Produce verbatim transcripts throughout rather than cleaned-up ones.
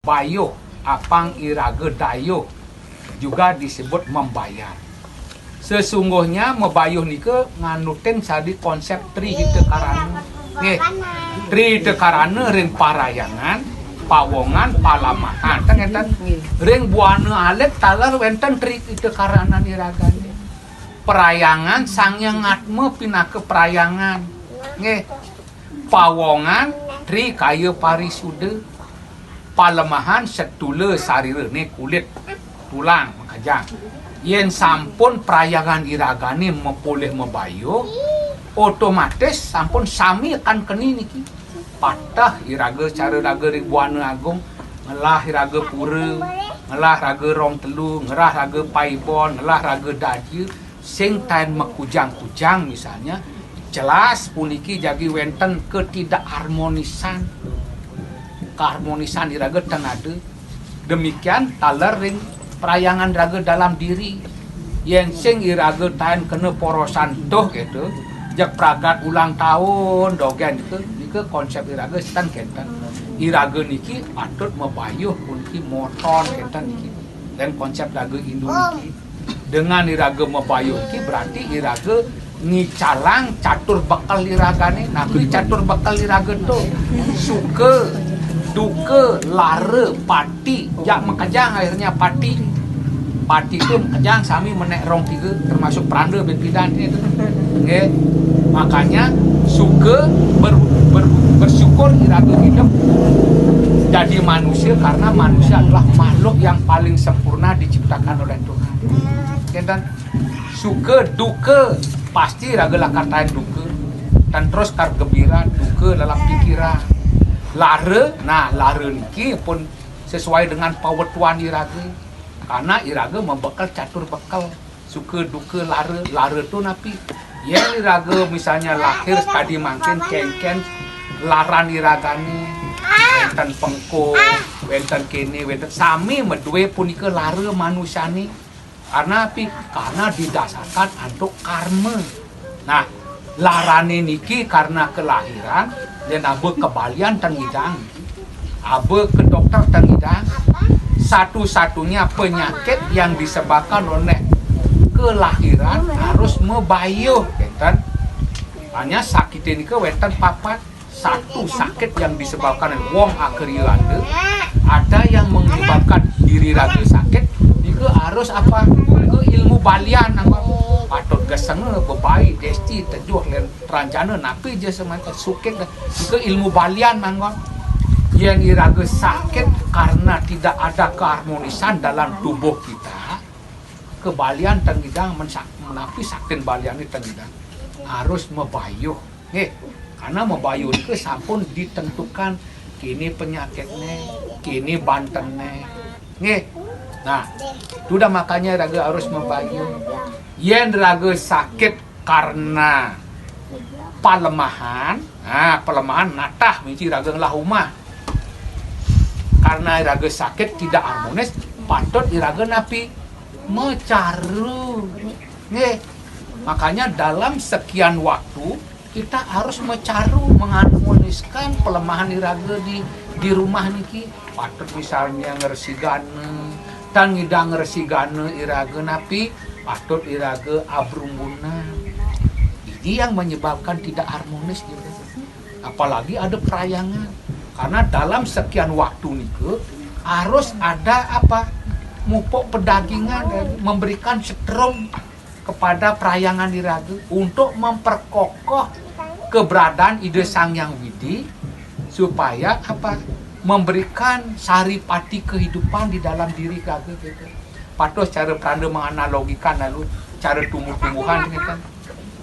Bayuh, apang iraga dayuh, juga disebut membayar. Sesungguhnya mabayuh nika nganutin sadi konsep tri hita karana. Nggih. Tri hita karana ring parhyangan, pawongan, palemahan. Ten ngenten. Ring buana alit taler wenten tri hita karanan iragane. Parhyangan Sang Hyang Atma pinaka parhyangan. Nggih. Pawongan tri kaya parisuda. Palemahan setula sarirane kulit, tulang, makejang. Yen sampun parhyangan iragane mapolih mabayuh, otomatis sampun sami akan keni niki. Pateh iraga cara raga ring Buana Agung, ngelah iraga pura, ngelah raga rong telu, ngelah raga paibon, ngelah raga daja, sing taen makujang-kujang misalnya, jelas puniki jagi wenten ketidakharmonisan. Keharmonisan iraga tan ada. Demikian taler ring parhyangan raga dalam diri. Yen sing iraga taen kena porosan tuh gitu, jeg pragat ulang tahun, dogen gitu, nika konsep iraga tan kenten. Iraga niki patut mabayuh puniki moton kenten niki. Dan konsep raga Hindu niki. Dengan iraga mabayuh niki berarti iraga ngicalang catur bekel iragane. Napi catur bekel iraga to? Suka, duka, lara, pati. Jak makejang akhirnya pati. Pati tu makejang sami menek rong tiga, termasuk pranda ben pidan ni tu. Nggih. Makanya suka ber, ber, bersyukur iraga hidup jadi manusia karena manusia adalah makhluk yang paling sempurna diciptakan oleh Tuhan. Kenten. Suka, duka, pasti raga lakar taen duka. Dan terus kar gembira, duka dalam pikiran. Lara, nah, lara niki pun sesuai dengan pawetuan iraga. Karena iraga mabekel catur bekel. Suka, duka, lara. Lara tu napi? Yen iraga misalnya lahir sekadi mangkin kengken laran iragane, wenten pengko, wenten kene, wenten sami madue punika lara manusiane. Karena api? Karena didasarkan antuk karma. Nah, larane niki karena kelahiran, yen aba ke balian tengidang, aba ke dokter tengidang, satu-satunya penyakit yang disebabkan oleh kelahiran harus mabayuh, kenten. Hanya sakit nika wenten papat. Satu sakit yang disebabkan oleh wong akarya anda, ada yang menyebabkan diri raga sakit, nika harus apa? Nika ilmu balian nanggon. Patut gesenga, bebai, desti, tejuh, len, rancana, napi ja semata sakit, nika ilmu balian nanggon. Yen iraga sakit karena tidak ada keharmonisan dalam tubuh kita, kebalian tengidang mensak-, menapi saktin baliane tengidang harus mabayuh. Nggih, karena mabayuh nika sampun ditentukan kene penyakitne, kene bantene. Nggih. Nah, tu dah makanya raga harus mabayuh. Yen raga sakit karena palemahan, nah, palemahan natah misi raga ngelah umah. Karena raga sakit tidak harmonis, patut iraga napi? Macaru. Nggih. Makanya dalam sekian waktu kita harus macaru, mengharmoniskan pelemahan iraga di, di rumah niki. Patut misalnya ngresigana, tan ngidang ngresigana iraga napi? Patut iraga abrumbunan. Ini yang menyebabkan tidak harmonis gitu. Apalagi ada perayangan. Karena dalam sekian waktu nika harus ada apa? Mupuk pedagingan, memberikan setrum kepada perayangan iraga untuk memperkokoh keberadaan Ida Sang Hyang Widi supaya apa? Memberikan saripati kehidupan di dalam diri raga gitu. Patut cara pranda menganalogikan lalu cara tumbuh-tumbuhan gitu.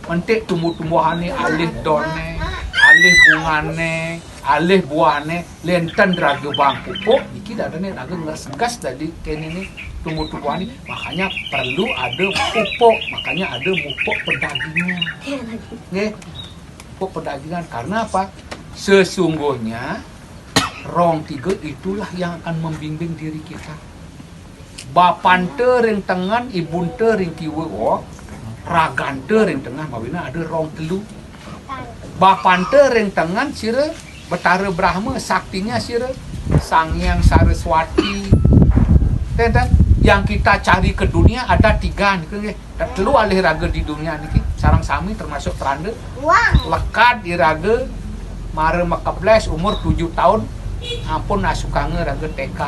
Mentik tumbuh-tumbuhane alih done, alih bungane, alih buahne, lenten raga baang pupuk, niki dadane raga ngresgas dadi kene ni tumbuh-tumbuhane. Makanya perlu ada pupuk, makanya ada mupuk pedagingan. Nggih. Pupuk pedagingan karena apa? Sesungguhnya rong tiga itulah yang akan membimbing diri kita. Bapanta ring tengen, ibunta ring kiwa, oh, raganta ring tengah, mawinan ada rong telu. Bapanta ring tengen sira Betara Brahma, saktinya sira. Sang Hyang Saraswati. Ten, ten. Yang kita cari ke dunia ada tiga niki nggih. Telu alih raga di dunia niki, sareng sami termasuk pranda. Lekad iraga mara makebles umur tujuh tahun, ampun asukanga raga T K.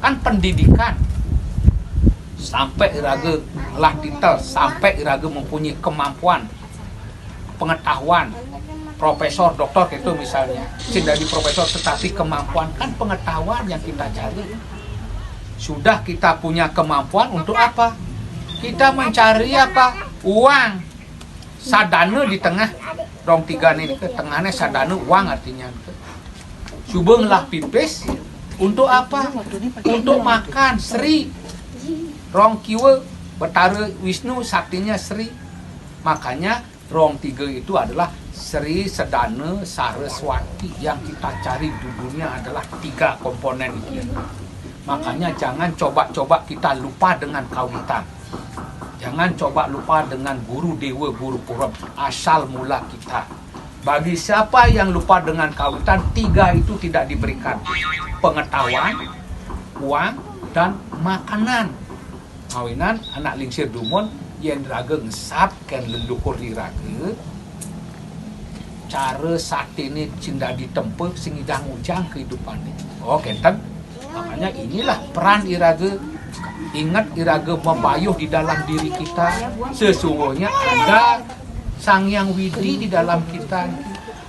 Kan pendidikan. Sampai iraga ngelah titel, sampai iraga mempunyai kemampuan, pengetahuan, profesor, doktor gitu misalnya. Sing dadi profesor, tetapi kemampuan kan pengetahuan yang kita cari. Sudah kita punya kemampuan untuk apa? Kita mencari apa? Uang. Sadana di tengah rong tiga ni ke tengahnya sadana uang artinya ke. Suba ngelah pipis untuk apa? Untuk makan, sri. Rong kiwa Betara Wisnu saktinya sri. Makanya rong tiga itu adalah Sri Sedana Saraswati. Yang kita cari di dunia adalah tiga komponen itu. Makanya jangan coba-coba kita lupa dengan kawitan. Jangan coba lupa dengan guru dewa, guru purba, asal mula kita. Bagi siapa yang lupa dengan kawitan, tiga itu tidak diberikan. Pengetahuan, uang, dan makanan. Mawinan anak lingsir dumun, yen raga ngesap ken leluhur iraga, cara satene sing dadi tempa sing ngidang ujang kehidupane. Oh, kenten. Makanya inilah peran iraga. Ingat iraga mabayuh di dalam diri kita. Sesungguhnya ada Sang Hyang Widi di dalam kita.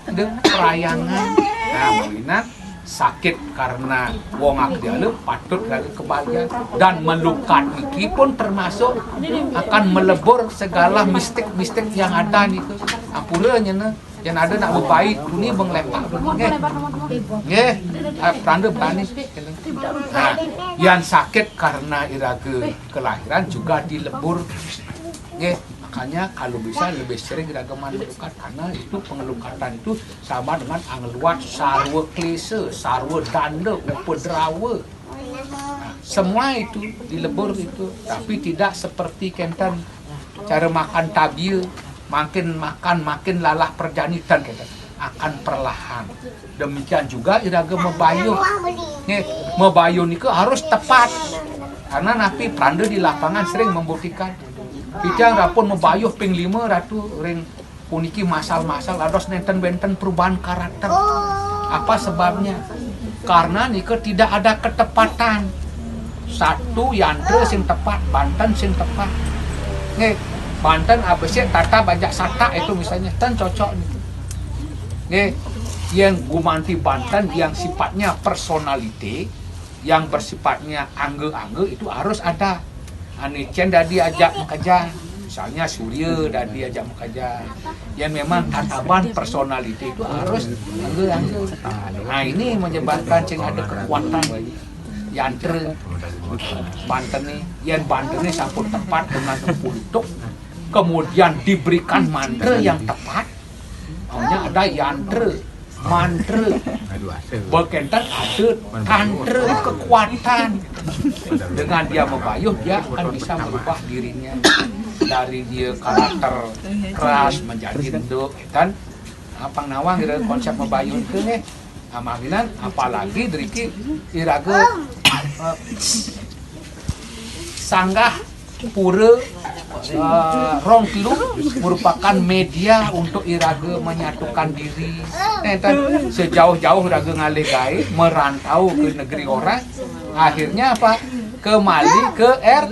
Ada perayangan. Nah, mawinan sakit karena wong akdiala patut raga kebagian. Dan melukat niki pun termasuk akan melebur segala mistik-mistik yang ada niku. Ampura nyena, yang ada nak bebaik, kuni benglepak. Nggih. Nggih. Ah, pranda berani. Nah, yang sakit karena iraga kelahiran juga dilebur. Nggih, makanya kalau bisa lebih sering iraga main lukat, karena itu pengelukatan itu sama dengan angluat sarwa klesa, sarwa danda, upadrawa. Nah, semua itu dilebur itu, tapi tidak seperti kenten cara makan tabia, makin makan makin lalah perjani ten kenten, akan perlahan. Demikian juga iraga mabayuh. Nggih, mabayuh nika harus tepat. Karena napi pranda di lapangan sering membuktikan. Titiang rapun mabayuh ping lima ratu ring puniki masal-masal dados nenten wenten perubahan karakter. Apa sebabnya? Karena nika tidak ada ketepatan. Satu yantra sing tepat, banten sing tepat. Nggih, banten abesik tata bajak satak itu misalnya, ten cocok niku. Nggih, yang gumanti banten yang sifatnya personality, yang bersifatnya angga-angga itu harus ada. Ane cen dadi ajak makaja, misalnya Surya dadi ajak makaja. Yang memang tataban personality itu harus angga-angga. Nah, ini menyebabkan sing ada kekuatan yantra banten ni. Yang banten ni sampun tepat dengan empulutuk, kemudian diberikan mantra yang tepat, hanya ada yantra, mantra. Bekenten ada tantra kekuatan. Dengan dia mabayuh, dia akan bisa merubah dirinya dari dia karakter keras menjadi enduk, kan? Apa nawang kira konsep mabayuh itu nih? Nah, mawinan apalagi driki iraga, eh, sanggah pura, eh, rong telu merupakan media untuk iraga menyatukan diri. Nenten sejauh-jauh iraga ngalih gaé, merantau ke negeri orang, akhirnya apa? Kembali ke R,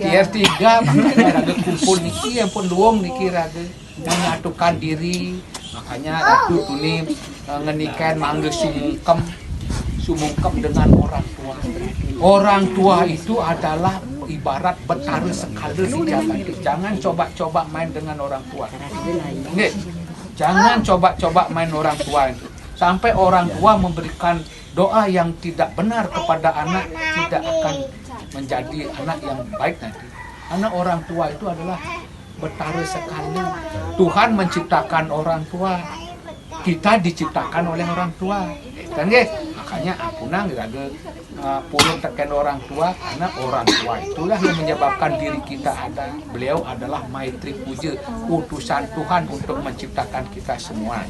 R tiga, makanya iraga kumpul niki, ampun luung niki iraga menyatukan diri. Makanya ratu tuni, eh, ngenikain mangga sumungkem, sumungkem dengan orang tua. Orang tua itu adalah ibarat betara sekala di jagat ini. Jangan coba-coba main dengan orang tua. Nggih. Jangan coba-coba main orang tua itu. Sampai orang tua memberikan doa yang tidak benar kepada anak, tidak akan menjadi anak yang baik nanti. Karena orang tua itu adalah betara sekala. Tuhan menciptakan orang tua. Kita diciptakan oleh orang tua. Kan nggih? Makanya ampunang iraga, eh, purun teken orang tua, karena orang tua itulah yang menyebabkan diri kita ada. Beliau adalah Maitri Puja, utusan Tuhan untuk menciptakan kita semua.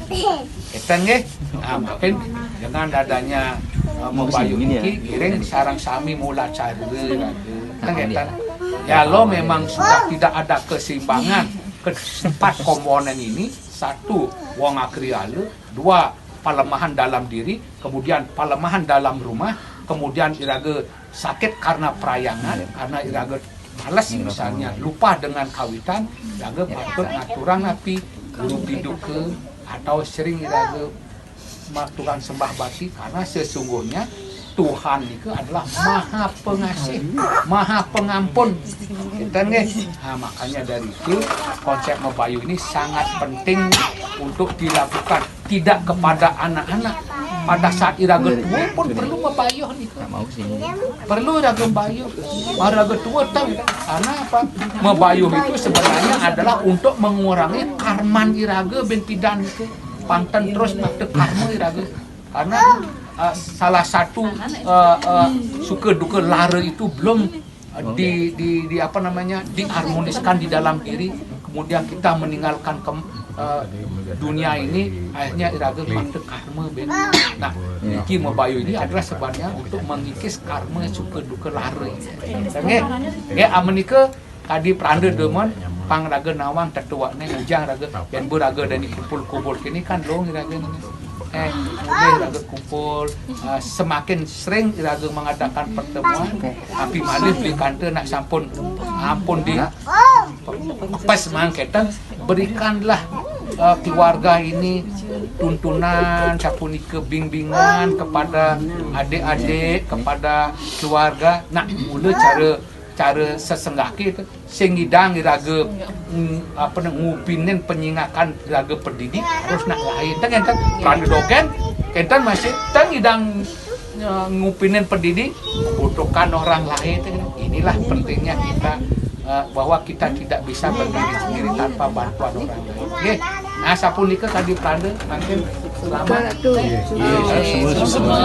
Keten nggih? Nah, mungkin dengan adanya Mabayu niki, ngiring sareng sami mula cara, kan, kan. Ya, lo memang sudah tidak ada keseimbangan keempat komponen ini, satu, wong agriyala, dua, palemahan dalam diri, kemudian palemahan dalam rumah, kemudian iraga sakit karena prayangan, karena iraga males, misalnya lupa dengan kawitan, iraga patut ngaturang napi, guru piduka, atau sering iraga maturang sembah bakti, karena sesungguhnya Tuhan itu adalah Maha Pengasih, Maha Pengampun. Kita nggih. Nah, makanya dari itu, konsep mabayu ini sangat penting untuk dilakukan, tidak kepada anak-anak. Pada saat iraga tua pun perlu mabayuh niku. Perlu iraga mabayuh. Mara iraga tua, tahu. Karena apa? Mabayuh itu sebenarnya adalah untuk mengurangi karman iraga bin pidan itu. Pang ten terus pada karma iraga. Karena, eh, salah satu, eh, eh, suka duka lara itu belum, eh, di, di, di apa namanya, diharmoniskan di dalam diri, kemudian kita meninggalkan ke, eh, dunia ini, akhirnya iraga pada karma bin. Nah, niki mabayu ini adalah sebenarnya untuk mengikis karma suka duka lara. Nggih, nggih, amun nika kadi pranda demen, pang raga nawang tetuane, ngujang raga, yen bu raga dadi kumpul-kumpul kini kan long raga ni. Eh, boleh raga kumpul, eh, semakin sering raga mengadakan pertemuan, tapi malih beli kanta nak sampun, ampun di pes mangketen, berikanlah, eh, keluarga ini tuntunan, sapunika bimbingan kepada adik-adik, kepada keluarga, nak mula cara, cara sesenggake tu, sing idang iraga, mm, apa ni, ngupinin penyingakan iraga pendidik harus nak lain. Tang enten, pranda dogen, enten masih tang idang, eh, ngupinin pendidik, butuhkan orang lain. Inilah pentingnya kita, eh, bahwa kita tidak bisa berdiri sendiri tanpa bantuan orang lain. Nggih. Nah, sapunika kadi pranda, mangkin selamat. Nggih, nggih, semua, semua.